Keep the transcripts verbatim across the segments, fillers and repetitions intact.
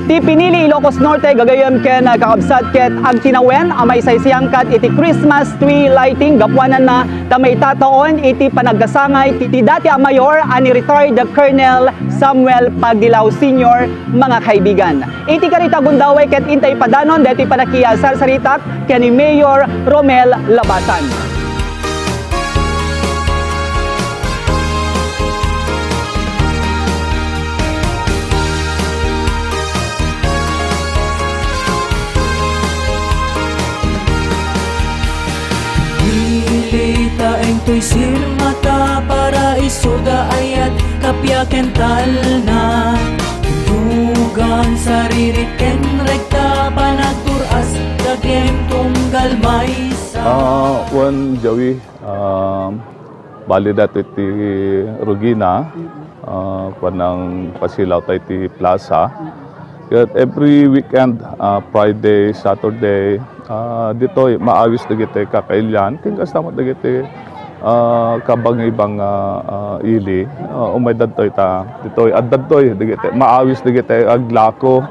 Ti pinili Ilocos Norte gagayyem ken kakabsat ket agtinawen a maisaysayangkat iti Christmas tree lighting gapuananna ta maitataon iti panagkasangay ti, ti dati a mayor a ni retired Colonel Samuel Pagdilaw Senior, mga kaibigan. Iti karita gundaway ket intay padanon daytoy panakisarsaritak ken ni Mayor Romel Labasan. Dili ta engtoy sirmata para isuda ayat, kapia ken talna. Tugan saririt ken rekta, panagtur-as dagem tunggal maysa. Ah, wen, Joey, ah, bali daytoy ti rugina, ah, kuan nang pasilaw tayo ti plaza. Ket every weekend, ah, Friday, Saturday, ah, ditoy maawis dagiti kakailian. Ken kasta met dagiti, ah, kabangibang, ah, ah, ili. Ah, umay dadtoy ta, ditoy, adda dagitoy, dagiti, maawis dagiti aglako,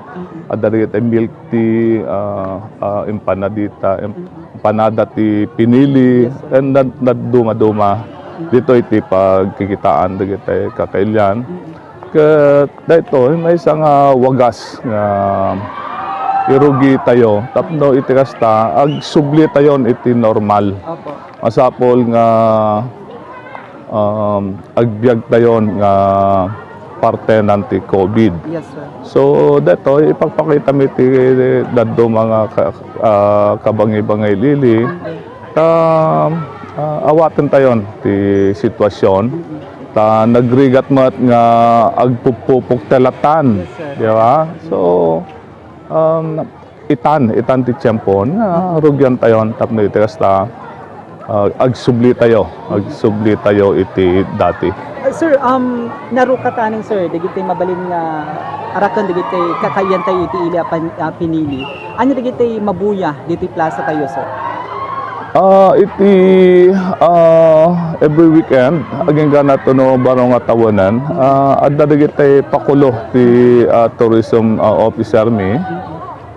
adda dagiti milk tea, ah, ah, empanadita, em-, empanada ti pinili, and nad-, nadduma-duma. Ditoy ti pagkikitaan dagiti kakailian. Ket daytoy, maysa nga wagas nga irugi tayo tapno iti kasta, agsubli tayon iti normal. Opo. Masapul nga, um, agbiag tayon nga partenan ti COVID. Yes, sir. So, daytoy, ipagpakita mi ti dadduma nga ka-, ah, kabangibangay ili. Okay. Ta, ah, awaten tayon ti sitwasyon. Ta nagrigat met nga agpupupok ti latan, yes, sir, di ba? So, um, itan, itan ti tiempo nga rugian tayon tapno iti kasta, ah, agsubli tayo, agsubli tayo iti dati. Uh, sir, um, narukatanen, sir, dagiti mabalin nga araken dagiti kakailian tayo iti ili a pan-, a pinili. Ania dagiti mabuya ditoy plaza tayo, sir? Ah, iti, ah, every weekend, agingga na to no baro nga tawenan, ah, adda dagiti pakulo ti, ah, tourism, ah, officer mi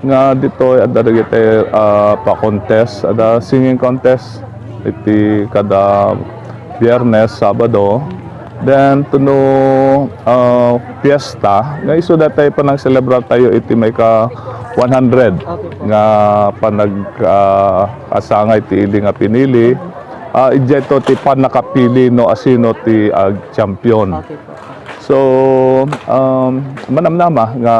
nga ditoy adda dagiti, ah, pa-contest, adda singing contest iti kada Biyernes, Sabado. Then, tuno, ah, fiesta, nga isu daytoy panangselebrar tayo iti maika one hundred. Okay po. Nga panag-, ah, asangay ti ili nga pinili. Ah, idiay to ti pannakapili no asino ti ag-champion. Okay po. So, um, manamnama nga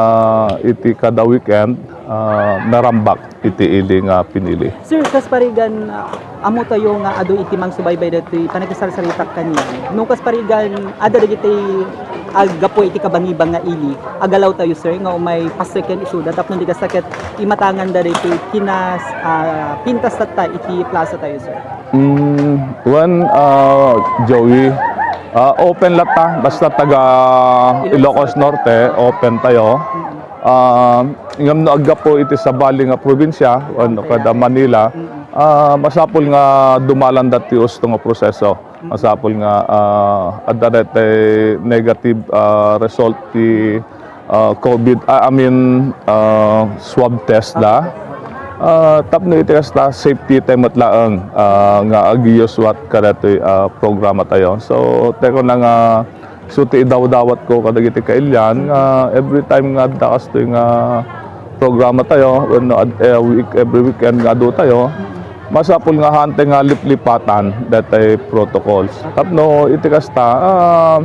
iti kada weekend, ah, narambak iti ili nga pinili. Sir, kas parigan, ah, ammo tayo nga adu iti mangsubaybay daytoy panakisarsaritak kanian. No kas parigan, adda dagiti aggapu iti kabangibang nga ili, agalaw tayo, sir, nga umay pastreken isuda tapno di kasta ket imatanganda daytoy kinas-, ah, pintas tatta iti plaza tayo, sir. Mm, wen, ah, Joey, ah, open latta, basta taga Ilocos Norte, open tayo. Ah, ngem no aggapu iti sabali nga probinsya, wenno kada Manila, ah, masapul nga dumalanda ti usto nga proseso. Masapul nga, ah, adda daytoy negative, ah, result ti, ah, COVID, ah, I mean, ah, swab test da. Ah, tapno iti kasta, safety tayo met laeng, ah, nga agiyuswat kadatoy, ah, programa tayo. So, tekon na nga, so ti idawdawat ko kadagiti kailian nga every time nga adda kastoy nga programa tayo, wenno ad-, eh, week-, every weekend nga adu tayo, masapul nga hantay nga liplipatan daytoy protocols. Tapno iti kasta, ah,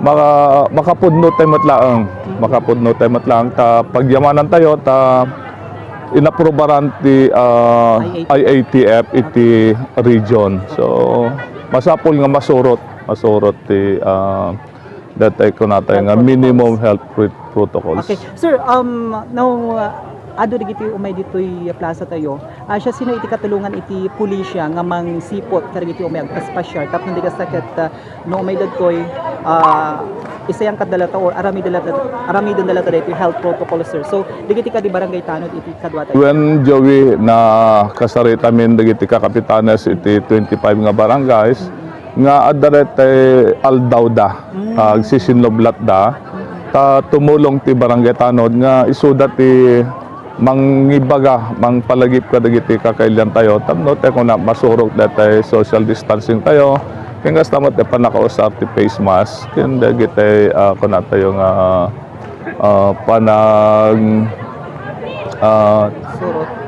maka-, makapudno tayo met laeng. Makapudno tayo met laeng ta pagyamanan tayo ta inaprubaran ti, ah, I A T F. I A T F iti region. So, masapul nga masurot, masurot ti, ah, daytoy kunatayo nga minimum health pro-, protocols. Okay. Sir, um, no, uh, adu dagiti umay ditoy plaza tayo, ah, siasino iti katulongan iti pulisya nga mangsiput kadagiti umay agpaspasiar tapno di kasta ket, uh, no umay dagitoy, ah, isayangkatda latta or aramidenda latta, aramidenda latta daytoy health protocol, sir. So, dagiti kadi barangay tanod iti kadua tayo. Wen, Joey, nakasaritamin dagiti kakapitanes iti twenty-five nga barangays nga adda daytoy aldawda, ah, agsisinublatda. Ta tumulong ti Barangay Tanod nga isuda ti mangibaga, mangpalagip kadagiti kakailiantayo. Tapno ti kuna masurok daytoy social distancing tayo. Ken kasta met ti pannakausar ti face mask. Ken dagiti, ah, kunatayo nga, ah, panag-, ah,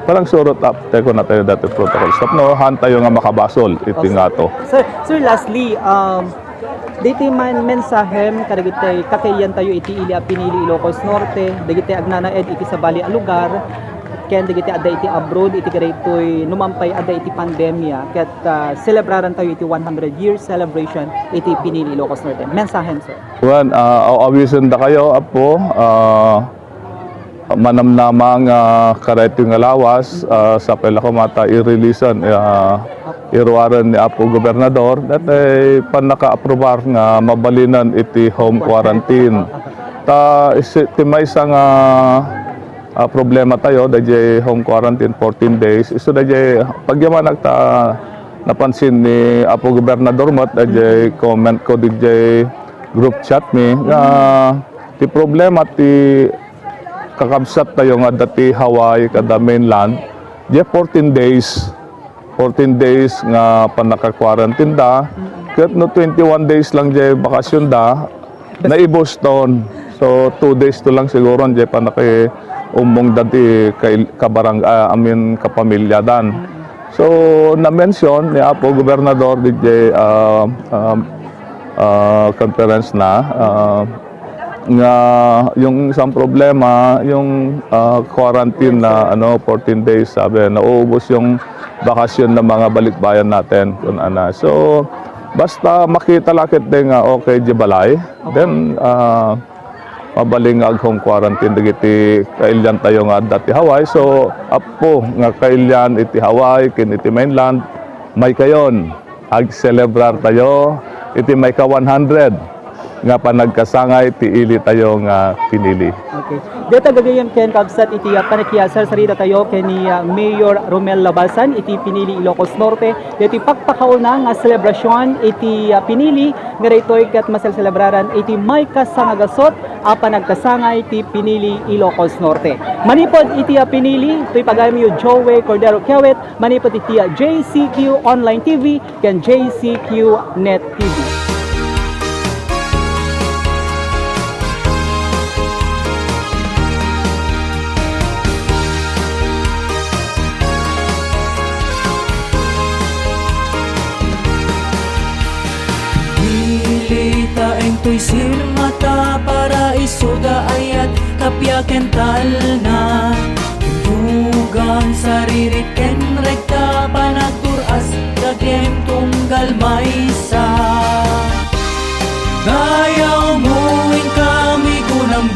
panagsurot up, ti kunatayo daytoy protocols. Tapno haantayo nga makabasol iti ngato. Sir, sir, lastly, um, daytoy man mensahem kadagiti kakailiantayo iti ili a pinili Ilocos Norte, dagiti agnanaed iti sabali a lugar, ken dagiti adda iti abroad iti kadaytoy numan pay adda iti pandemia, ket, ah, selebrarantayo iti one hundred year celebration iti pinili Ilocos Norte. Mensahem, sir. Wen, ah, aw-, awisendakayo, Apo, ah, manamnama nga kadaytoy nga lawas, ah, sapay la koma ta i-releasen, ah, iruaren ni Apo Gobernador, daytoy pannakaaprobar nga mabalinen iti home quarantine. Ta isi-, ti maysa nga, ah, problematayo, daydiay home quarantine, fourteen days. Isu daydiay pagyamanak ta napansin ni Apo Gobernador met, daydiay comment ko daydiay group chat mi, nga ti problema ti kakabsattayo nga adda ti Hawaii kada mainland, diay fourteen days. Fourteen days nga pannaka-quarantine da. Ket no twenty-one days lang diay bakasyon da, naibuston. So, two days to lang siguro diay pannaki-, ummong da ti kail-, kabarang-, ah, I mean, kapamilya dan. So, na-mention ni Apo Gobernador diay, ah, ah, ah, conference na, ah, nga yung isang problema, yung, ah, quarantine na, ano, fourteen days, sabi, nauubos yung bakasyon ng mga balikbayan natin, kun ana. So, basta makita la ketdi nga okay diay balay, then, ah, mabalin nga ag-home quarantine dagiti kailiantayo nga adda ti Hawaii. So, apo nga kailian iti Hawaii ken iti mainland, maykayon, agselebrartayo iti mayka one hundred nga panagkasangay ti ilitayo nga pinili. Okay. Dayta gagayyem ken kabsat iti, ah, panakiasarsarita tayo ken ni, ah, Mayor Romel Labasan iti pinili Ilocos Norte. Daytoy pakpakauna nga selebrasyon iti, ah, pinili nga daytoy ket maselselebrar iti mayka sangagasut a panagkasangay ti pinili Ilocos Norte. Manipud iti, ah, pinili, toy pagayamyo Joey Cordero Kiawit, manipud iti, ah, J C Q Online T V ken J C Q Net T V. Dili ta intoy sirmata para isuda ayat, kapia ken talna. Tugan saririt ken rekta, panagtur-as dagem tunggal maysa. Daya umuin kami kunam